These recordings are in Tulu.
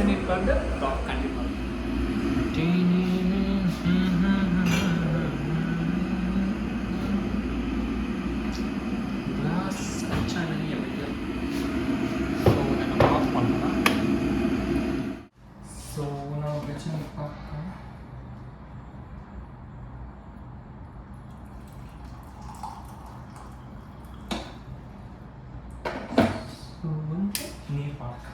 ನೀರು ಪಾಡ್ದು ಬ್ಲಾಗ್ ಕಂಟಿನ್ಯೂ. ಗ್ಲಾಸ್ अच्छा नहीं है भैया. ಸೊ ನಾನು ಆಫ್ ಮಾಡೋಣ. ಸೊ ನಾವು ಬೆಚ್ಚನ ಪಾಕ. ಸೊ ಒಂದು ನೀರು ಪಾಕ.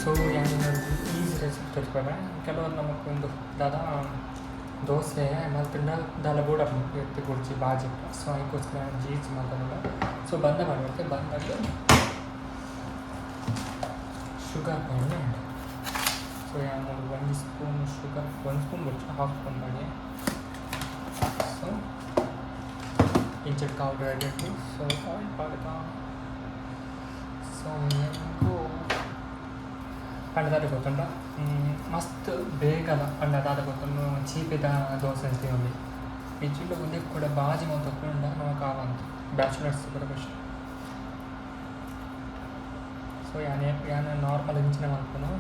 ಸೊ ಈಸಿ ರೆಸಿಪಿ ತೋರಿಸ್ಬೇಡ. ಕೆಲವರು ನಮಕ್ ಒಂದು ದಾದ ದೋಸೆ ಮಲ್ತುಂಡ ದಾಲ ಬೋಡ ಎತ್ತಿ ಕುಡ್ಚಿ ಬಾಜಿ. ಸೊ ಅದಕ್ಕೋಸ್ಕರ ಜೀಸ್ ಮಲ್ತೊಂದುಲ್ಲ. ಸೊ ಬಂದ ಮಾಡಬೇಕು. ಬಂದಾಗ ಶುಗರ್ ಪಾಡ್ಲೆ. ಸೊ ಯಾನ್ ಒಂದು ಸ್ಪೂನ್ ಶುಗರ್, ಒಂದು ಸ್ಪೂನ್ ಬೊಡ್ಚಿ, ಹಾಫ್ ಸ್ಪೂನ್ ಮಾಡಿ. ಸೊ ಇಂಚಡ್ ಕಾವು ರೆಡಿ. ಸೊ ಆಯಿಲ್ ಪಾಡ್ದ. ಸೊ ಎಂಕು ಪಂಡ ದಾದ ಗೊತ್ತುಂಡ, ಮಸ್ತ್ ಬೇಗದ ಪಂಡ ದಾದ ಗೊತ್ತುಂಡು, ಚೀಪೆದ ದೋಸೆ ತಿನ್ನೊಲಿ. ಇಜ್ಜಿಂಡ ಉಂದೆಕ್ ಕೂಡ ಬಾಜಿ ಮಂತ್ ಉಪ್ಪುಂಡ ನಮಕ್ ಆವಂದ್. ಬ್ಯಾಚುಲರ್ಸ್ ಪೂರ ಬೆಸ್ಟ್. ಸೊ ಯಾನ್ ಯಾನ್ ನಾರ್ಮಲ್ ಇಂಚಿನ ಮಲ್ಪುನು.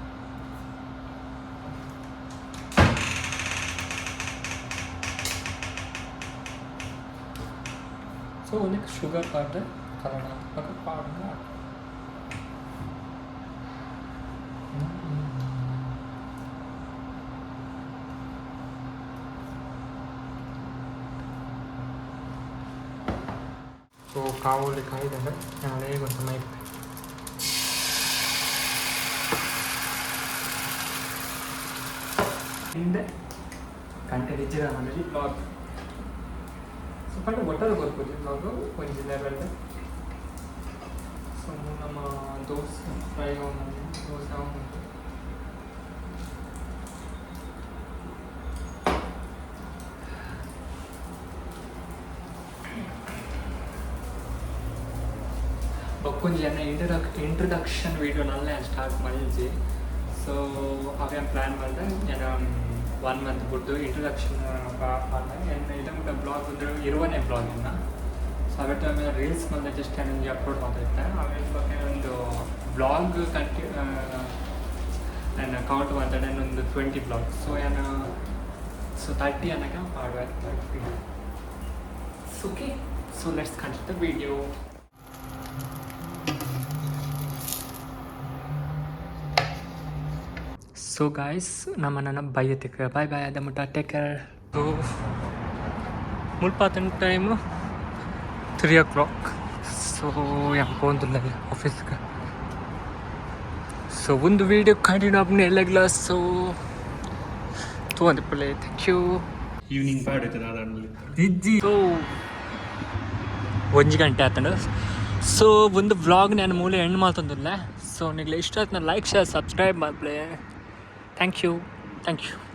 ಸೊ ಉಂದೆಕ್ ಶುಗರ್ ಪಾಡ್ದ್ ಕಲರ್ ಬೊಕ ಪಾಡುನ. ಸೊ ಕಾವಲಿ ಕಾಯ್ದಂಡ ನಾಳೆ ಒಂದು ಮೈಪ್. ಹಿಂದೆ ಕಂಟೆಂಟ್ ಇಜ್ಜಿಡ ಮನೇಲಿ ಬ್ಲಾಗ್. ಸೊ ಪಂಡ ಒಟ್ಟಾರೆ ಕೊರ್ಪುಜಿ ಬ್ಲಾಗ್ ಒಂಜಿ ಲೆವೆಲ್. ಸೊ ನಮ್ಮ ದೋಸೆ ಫ್ರೈ ಆವೊಂದುಂಡು, ದೋಸೆ ಆವೊಂದುಂಡು. ಬೊಕ್ಕೊಂಜಿ ಎನ್ನ ಇಂಟ್ರಡಕ್ಷನ್ ವೀಡಿಯೋ ನಲ್ಲೆ ಸ್ಟಾರ್ಟ್ ಮಲ್ಜಿ. ಸೊ ಅವೆ ಪ್ಲ್ಯಾನ್ ಮಲ್ದೆ. ಯಾನ್ ಒನ್ ಮಂತ್ ಬುಡ್ದು ಇಂಟ್ರಡಕ್ಷನ್ ಎನ್ನ ಇದ ಮುಟ್ಟ ಬ್ಲಾಗ್ ಅಂದ್ರೆ 20ನೇ ಬ್ಲಾಗ್ ಎನ್ನ. ಸೊ ಅವೆಟ್ ಆಮೇಲೆ ರೀಲ್ಸ್ ಮಲ್ದೆ ಜಸ್ಟ್ ಒಂಜಿ ಅಪ್ಲೋಡ್ ಮಲ್ತಿತ್ತೆ. ಆಮೇಲೆ ಬೊಕ್ಕ ಒಂದು ಬ್ಲಾಗ್ ಕಂಟಿ ನನ್ನ ಕೌಂಟ್ ಮಲ್ತಡೆ ಒಂದು 20 ಬ್ಲಾಗ್. ಸೊ ಯಾನ್ ಸೊ 30 ಅನಗ ಪಾಡುವೆ 30. Okay, so let's continue the video. So guys, ನಮ್ಮ ನನ್ನ ಬೈಯತಿಕ್ ಬಾಯ್ ಬಾಯ್ ಅದ ಮುಟ್ಟ ಟೇಕ್ ಕೇರ್. ಸೊ ಮುಲ್ಪ ಟೈಮು 3 ಓ ಕ್ಲಾಕ್. ಸೊ ಯಾನ್ ಪೋವೊಂದುಲ್ಲೆ ಆಫೀಸ್ಗೆ. ಸೊ ಒಂದು ವೀಡಿಯೋ ಕಂಟಿನ್ಯೂ ಆಪುಂಡು ಎಲ್ಲಗ್ಲ. ಸೊ ತೂವೊಂದಿಪ್ಪುಲೆ. Thank you. Evening ಪಾಡಿತ್ತು ದಾದ. ಇಜ್ಜಿ. ಸೊ 1 ಗಂಟೆ ಆತಂಡು. ಸೊ ಒಂದು ವ್ಲಾಗ್ ನಾನು ಮೂಲೆ ಎಂಡ್ ಮಲ್ತೊಂದುಲ್ಲೆ. ಸೊ ನಿಗ್ಲೆ ಇಷ್ಟ ಆಯ್ತು ಲೈಕ್, ಶೇರ್, ಸಬ್ಸ್ಕ್ರೈಬ್ ಮಲ್ಪಲೆ. Thank you, thank you.